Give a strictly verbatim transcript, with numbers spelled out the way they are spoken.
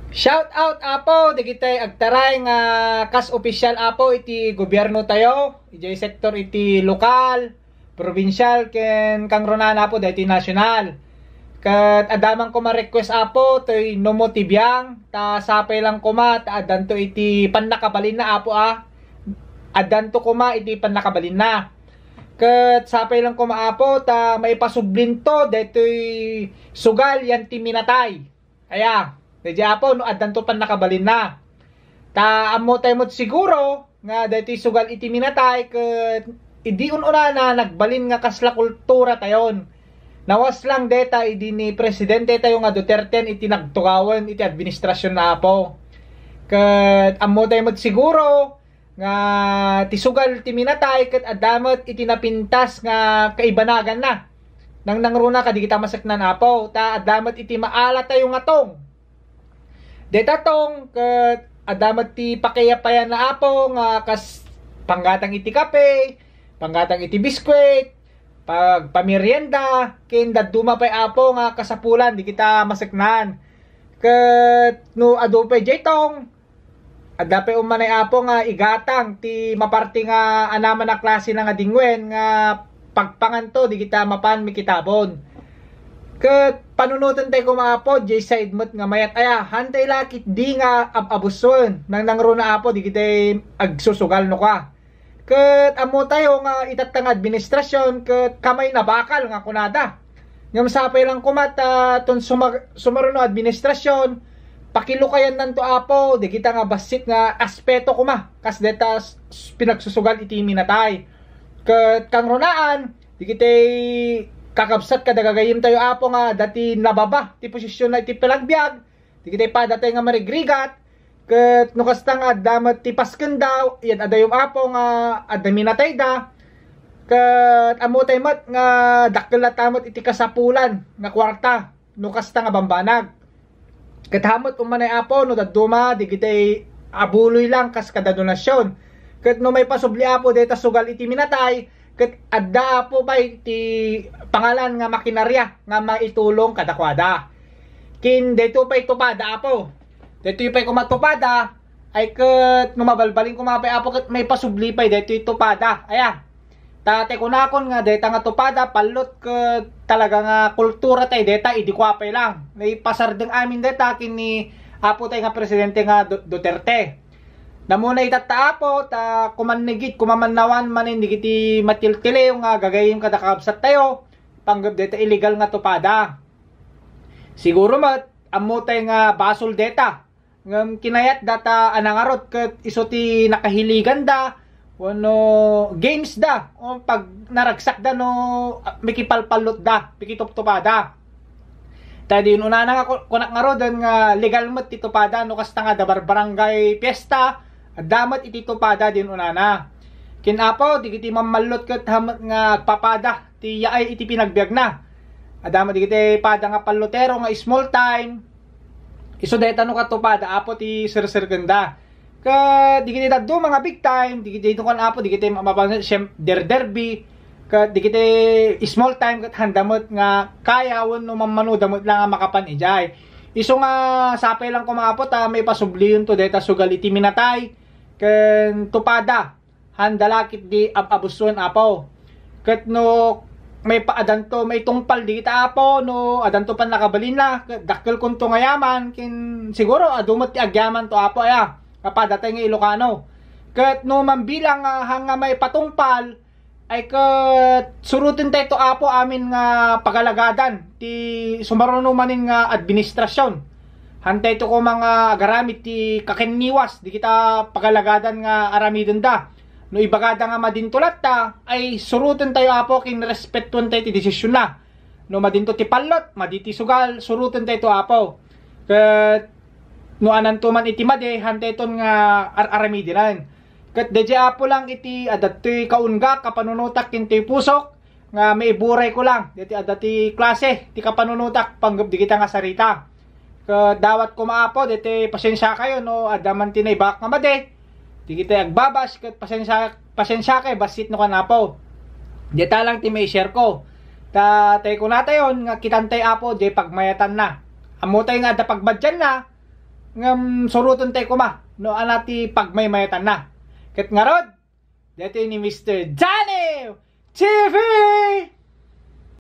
Shout out, Apo, dagiti agtaray nga kas opisyal, Apo, iti gobierno tayo, idiay sektor iti lokal, probinsial, ken kangrunaan, Apo, daytoy nasyonal. Ket adda man koma request, Apo, toy numo ti biang, ta sapay lang koma, ta addanto iti pannakabalinna, Apo, a. Addanto koma iti pannakabalinna. Ket sapay lang koma, Apo, ta maipasublinto daytoy sugal yan ti minatay. Aya, daydi, Apo, no addanto pannakabalinna. Ta ammo tayo met siguro nga daytoy sugal iti minatay ket idi un-unana nagbalin nga kasla kultura tayon. Nawas lang deta idi ni Presidente tayo nga Duterte iti nagtugawen iti administrasyon na, Apo. Ket ammo tayo met siguro nga ti sugal ti minatay ket adda met iti napintas nga kaibanaganna. Nangnangruna kadigita maseknan, Apo, ta adda met iti maala tayo nga tong. Deta tong ket adda met ti pakayapayan na, Apo, nga kas panggatang iti kape, panggatang iti biskwit, pagpamerienda, ken dadduma pay, Apo, nga kasapulan digita maseknan. Ket no adu pay jay tong, adda pay ummanay, Apo, nga igatang ti maparti nga anaman a klase na nga dingwen nga pagpanganto digita mapan mikitabon. Ket panunoten tay koma, Apo, jay side met nga mayat aya, hantay lakit di nga ab-abusuen, nangnangruna, Apo, digitay agsusugal no ka. Ket ammo tayo nga itatta nga administrasyon ket kamay na bakal nga kunada. Ngem sapay lang koma ta ton sumag-, sumaruno administrasyon, pakilukayannanto, Apo, digita nga bassit nga aspeto koma kas deta s-, pinagsusugal iti minatay. Ket kangrunaan, digitay kakabsat kada gagayyem tayo, Apo, nga dati nababa ti posisyon na iti panagbiag, digitay padatay nga marigrigat, ket no kasta nga adda met ti paskenda, yan adayom, Apo, nga adda minatayda, ket ammo tay met nga dakkel latta met iti kasapulan nga kuarta no kasta nga bambanag. Ket hamet ummanay, Apo, no dadduma digitay abuloy lang kas kada donasyon. Ket no maipasubli, Apo, dayta sugal iti minatay, ket adda, Apo, pay ti pangalan nga makinarya nga maitulong kadakuada. Ken dayto pay tupada, Apo. Daytoy pay koma tupada, ay ket no mabalbalin koma pay, Apo, ket maipasubli pay daytoy tupada. Aya. Ta ti kunakon nga dayta nga tupada, pallot ket talaga nga kultura tay dayta idi kua pay lang. Naipasardeng amin dayta ken ni Apo tay nga presidente nga Du-, Duterte. Namuna itatta, Apo, ta kumannigit, kumamannawan manen digiti matiltiliw nga gagayyem kada kakabsat tayo, panggep dayta illegal nga tupada. Siguro met, ammo tay nga basol dayta. Ngem kinayatda ta a nangarot ket isu ti nakahiliganda wenno games da, o pag naragsakda no, ah, mikipalpallotda, mikituptupada. Ta di unana nga ku-, kunak ngaruden nga legal met ti tupada no kasta nga da barbarangay fiesta, adda met iti tupada di unana. Ken Apo, digiti mammallot ket hamet nga agpapada ti yaay iti pinagbiagna. Adda met digiti pada nga pallotero nga small time. Isu dayta no katupada, Apo, ti serserkenda. Ket digiti dadduma nga big time, digiti, digiti kuan, Apo, digiti ma-, mapan-, siyem-, der-, derby, ket digiti small time ket handa met nga kaya wenno mammanoda met lang nga makapan idiay. Isu nga sapay lang koma, Apo, ta maipasublionto dayta sugal iti minatay ken tupada. Handa lakit di ab-abusuen, Apo. Ket no maipaadanto, maitungpal digita, Apo, no adanto pannakabalinna, ket dakkelkonto nga yaman, ken siguro adu met ti agyamanto, Apo, aya, nga padatay nga Ilocano. Ket no mambilang nga, nga maipatungpal, ay ket surotentayto, Apo, amin nga pagalagadan ti sumaruno manen nga administrasyon. Hantayto koma nga agaramid ti kakenniwas digita pagalagadan nga aramidenda. No ibagada nga madinto latta, ay surotentayo, Apo, ken respetuentayo ti desisionna. No madinto ti pallot, madi ti sugal, surotentayo, Apo. Ket no ananto man iti madi, hantayton nga ar-aramidenen. Ket daydiay, Apo, lang iti adda toy kaunggaak, kapanunotak, ken toy pusok, nga maiburayko lang, daytoy adda ti klase ti kapanunotak, panggep digita nga sarita. Ket dawat koma, Apo, daytoy pasensiakayo no adda man ti naibagak nga madi. Digiti agbabas ket pasensia-, pasensiakayo bassit no kan Apo. Dayta lang ti mai-share ko. Ta, tay kunatayon nga kitantay, Apo, diay pagmayatanna. Ammotay nga adda pagmadianna, Ngem suroten tayo koma no ania ti pagmaymayatanna. Ket ngarud, daytoy ni Mister Johnny T V!